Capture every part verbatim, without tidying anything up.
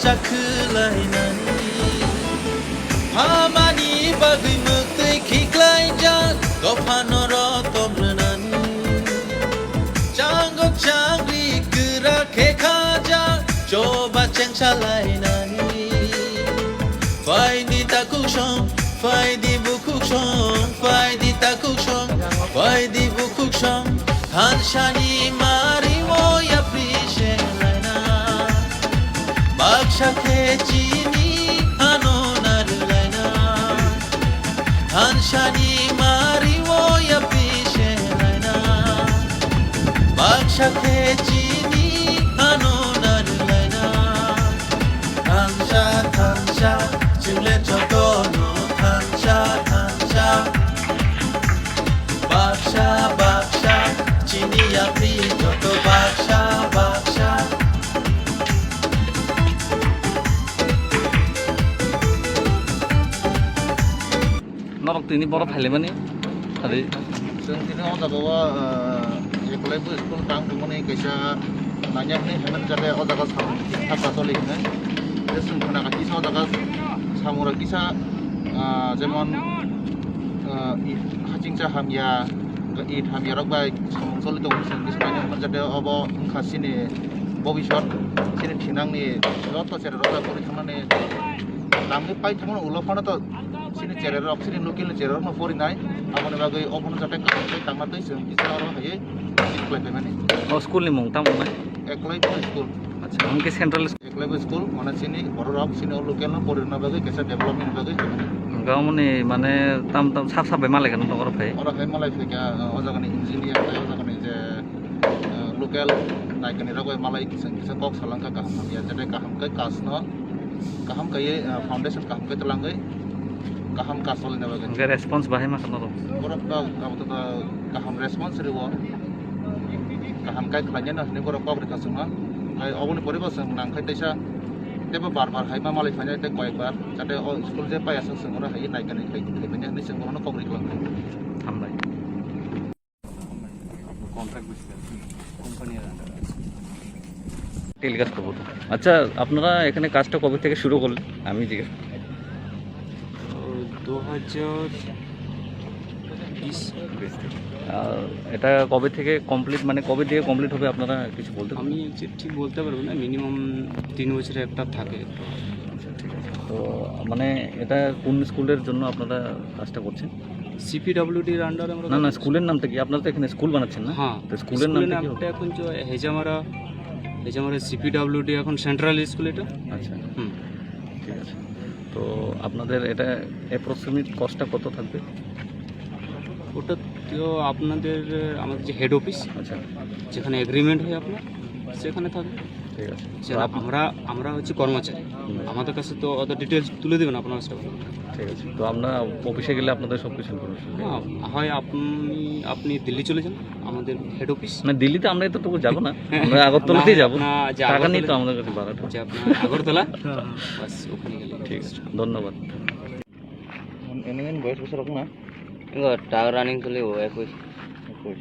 Chakhwlainani, hamani bagwi mwktwi khiklaijak, dophano rotom rwnani. Chango changri kwrak khe khajak, choba chengsalainani. Phaidi takhuk song, phaidi bukhuk song, phaidi takhuk song, phaidi bukhuk song. Thansani mari o yapri se laina. Baksa khe chini ano narwlaina. Thansani mari o yapri se laina. Baksa khe chini ano narwlaina. Thansa, thansa, chwngle jotono thansa, thansa. Baksa, baksa, chini yapri joto baksa, baksa. Norok tini borok phailaimani, adi. Chwng tini o jaga o, ah, ekolai bo school tang tongmani kaisa nangya hwnwi hwnwi jaga o jaga samung thik thak ka choli hwnwi. Tei chwng khna kha kisa o jaga samung rok kisa, ah, jemon, ah, i-, hachingcha hamya, it hamya rok bai samung choli tongo chwng kisa nangya hwnwi jaga obo wngkha chini bobiswt, chini thinangni joto cherai rok bai pori thangmani tangwi pai thangmani ulo phano to. Chini cherai rok, chini local ni cherai rok no porinai, aboni bagwi obono jate kaham khe tangna twi chwng kisa oro hai khlai paimani. O school ni mung tamo wngnai? Ekolai school. Acha, hwnkhe central school? Ekolai school, mane chini borok rok, chini o local no porinai bagwi kisa development bagwi. Hwnkhe amoni mane tam tam sap sap bai malai khe nokno oro phai? Oro hai malai phaikha, o jaga ni engineer, o jaga ni je, local naikani rok bai malai kisa kisa kok salangkha kaham hamya, jate kaham khe kasno. Kaham kaiwi, ah, foundation kaham khe twlangwi kaham kasolina bagwi. Hwnkhe response bahai ma khna rw? Borok ba, abo to ba kaham response rwo, kaham kai khlainai no hinwi borok kok rwkha chwngno. Hai oboni pore bo chwng nang khai teisa teibo bar bar hai ma malai phainai tei koyek bar jate o school je pai aswk chwng oro hai naikani khai khai manya hinwi chwng bono kok rwkha. Hambai. Contract basis আছে, কোম্পানির আন্ডারে আছে। তেল গ্যাস খবর। আচ্ছা, আপনারা এখানে কাজটা কবে থেকে শুরু করলেন? আমি জিজ্ঞেস করছি। ও, দু হাজার বিশ। আর এটা কবে থেকে কমপ্লিট, মানে কবে দিয়ে কমপ্লিট হবে আপনারা কিছু বলতে পারবেন? আমি ঠিক বলতে পারবো না, মিনিমাম তিন বছরে একটা থাকে। আচ্ছা, ঠিক আছে। তো মানে এটা কোন স্কুলের জন্য আপনারা কাজটা করছেন? সিপিডব্লিউডির আন্ডারে আমরা না, না, স্কুলের নামটা কি? আপনারা তো এখানে স্কুল বানাচ্ছেন না? হ্যাঁ, তো স্কুলের স্কুলের নামটা কি হবে? নামটা এখন যে হেজামারা, হেজামারা সিপিডব্লিউডি এখন সেন্ট্রাল স্কুল এটা। আচ্ছা। হুম। ঠিক আছে। তো আপনাদের এটা অ্যাপ্রক্সিমেট কস্টটা কত থাকবে? ওটা তো আপনাদের, আমাদের যে হেড অফিস, আচ্ছা। যেখানে এগ্রিমেন্ট হয় আপনার, সেখানে থাকবে। ঠিক আছে। সেটা তো আপ- আমরা, আমরা হচ্ছে কর্মচারী, হুম। আমাদের কাছে তো অত ডিটেলস তুলে দেবেন আপনার স্টাফ। ঠিক আছে, তো আমরা অফিসে গেলে আপনাদের সব কিছু ইনফরমেশন? হ্যাঁ, হয় আপনি, আপনি দিল্লি চলে যান, আমাদের হেড অফিস। না, দিল্লিতে আমরা এতটুকু যাবো না, হ্যাঁ, আমরা আগরতলাতেই না, যাবো। না, যে টাকা নেই তো আগরতলা, আমাদের কাছে বারোটা। যে আপনার আগরতলা, হ্যাঁ, হ্যাঁ। বাস ওখানে গেলে। ঠিক আছে, ধন্যবাদ। এনে বয়স বছর হোক না? ইগো, টাকা রানিং চলে ও একুশ। একুশ।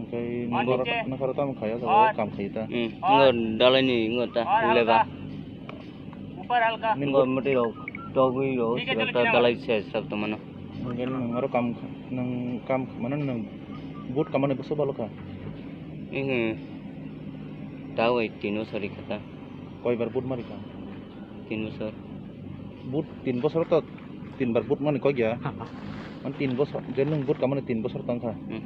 Oke, nang khoro tamo khaio, o kam khaio ta. Hmm, ingo dalai ni ingo ta leba. Ingo mati rok togwi rok ta dalai se sab to mano. Oke, nang aro kam, nang kam mano nang boot kamani bwswk balo kha? Ingo ta wai tino sari kha ta. Koibar boot mari kha? Tin bosor. Boot tin bosor to tin bar boot mani kok ya. Mane tin bosor, je nwng boot kamani tin bosor tong kha. Hmm.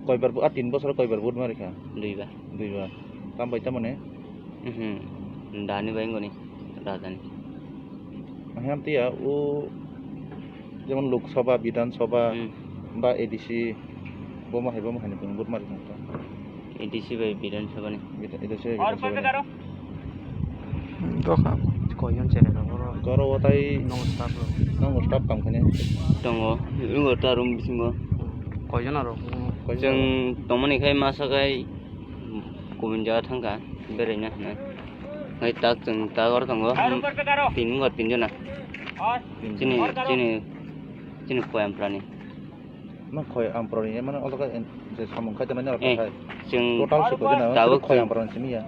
Koi bar bo-, a tin bosor koi bar boot mari kha? Dui bar. Dui bar. Tam bai ta mane? Mhm. Dani bai ngoni. Rajani. Aham tiya o Jemon Lok Sabha, Bidhan Sabha, hmm, ba A D C, bomo hai, bomo hai ni tong, vote mari tong ta. A D C bai Bidhan Sabha ni. Bidhan, A D C bai Bidhan Sabha ni. Doka, koijon chene ka boro? Goro o tai nong staff rok. Nong staff kam khani. Tongo, ingo ta room bisingo. Koijon aro? Koijon aro? Chwng tongmani khai masa khai kubun jaga thangkha, beraina hwnwi. Hai tak chwng tak oro tongo. Tin wngkha tin jona. Chini, chini, chini poyam prani. Mang khoi ampro ni mano otoka je samung khai tana nyara Eh, khai. Chwng Total se koi na tabuk khoi chwng ampro ni simi ya.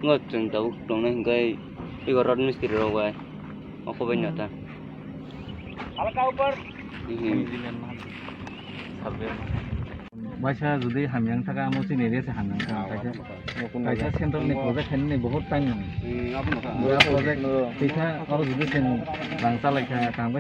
Ngo chwng tabuk tongnai hingkai igo rod mistri rok bai. Oko bai nyata. Halka upar. Mhm. Waisa jodi hamyang thaka amo chini re se hamyang thaka kaisa. Kaisa central ni project khainani bahut time nang. Hmm, abo no kha. Bura project tisa oro jodi sen rang chalai kha, kaham